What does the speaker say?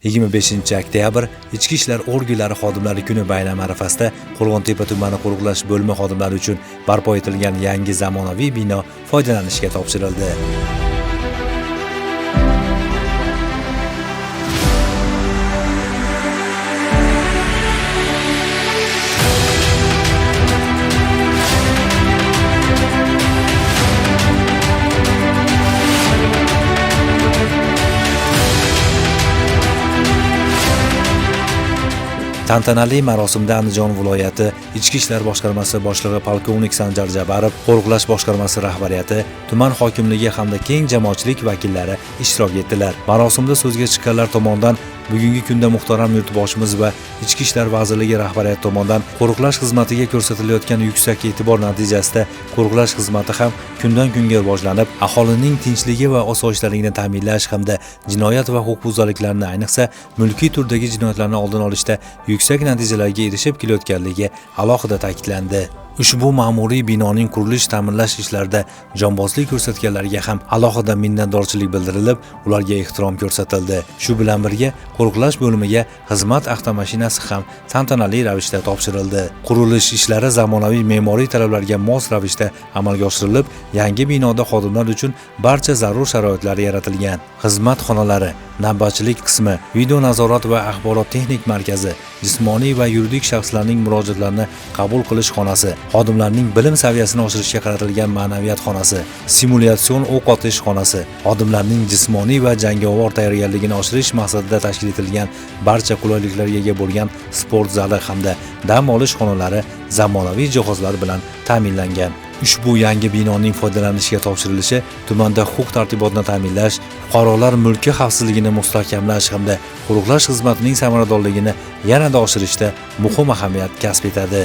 25 oktyabr Ichki ishlar organlari xodimlari kuni bayrami arafasida Qo'rg'ontepa tumani qo'riqlash bo'limi xodimlari uchun barpo etilgan yangi zamonaviy bino foydalanishga topshirildi. Tantanali marosimda Andijon viloyati Ichki ishlar boshqarmasi boshlig'i polkovnik Sanjar Jabarov, qo'riqlash boshqarmasi rahbariyati, tuman hokimligi hamda keng jamoatchilik vakillari ishtirok etdilar. Marosimda so'zga chiqqanlar tomonidan bugungi kunda muhtaram yurtboshimiz va Ichki ishlar vazirligi rahbariyati tomonidan qo'riqlash xizmatiga ko'rsatilayotgan yuksak e'tibor natijasida qo'riqlash xizmati ham kundan kunga rivojlanib, aholining tinchligi va osoyishtaligini ta'minlash hamda jinoyat va huquqbuzarliklarni, ayniqsa mulkiy turdagi jinoyatlarni oldini olishda yuksak natijalarga erishib kelayotganligi alohida ta'kidlandi. Ushbu ma'muriy binoning qurilish ta'mirlash ishlarida jonbozlik ko'rsatganlarga ham alohida minnatdorchilik bildirilib, ularga ehtirom ko'rsatildi. Shu bilan birga qo'riqlash bo'limiga xizmat avtomashinasi ham tantanali ravishda topshirildi. Qurilish ishlari zamonaviy me'moriy talablarga mos ravishda amalga oshirilib, yangi binoda xodimlar uchun barcha zarur sharoitlar yaratilgan. Xizmat xonalari, navbatchilik qismi, video nazorat va axborot texnik markazi, jismoniy va yuridik shaxslarning murojaatlarini qabul qilish xonasi, xodimlarning bilim saviyasini oshirishga qaratilgan ma'naviyat xonasi, simulyatsion o'q otish xonasi, xodimlarning jismoniy va jangovar tayyorgarligini oshirish maqsadida tashkil etilgan barcha qulayliklarga ega bo'lgan sport zali hamda dam olish xonalari zamonaviy jihozlar bilan ta'minlangan. Ushbu yangi binoning foydalanishga topshirilishi tumanda huquq tartibotini ta'minlash, fuqarolar mulki xavfsizligini mustahkamlash hamda qo'riqlash xizmatining samaradorligini yanada oshirishda muhim ahamiyat kasb etadi.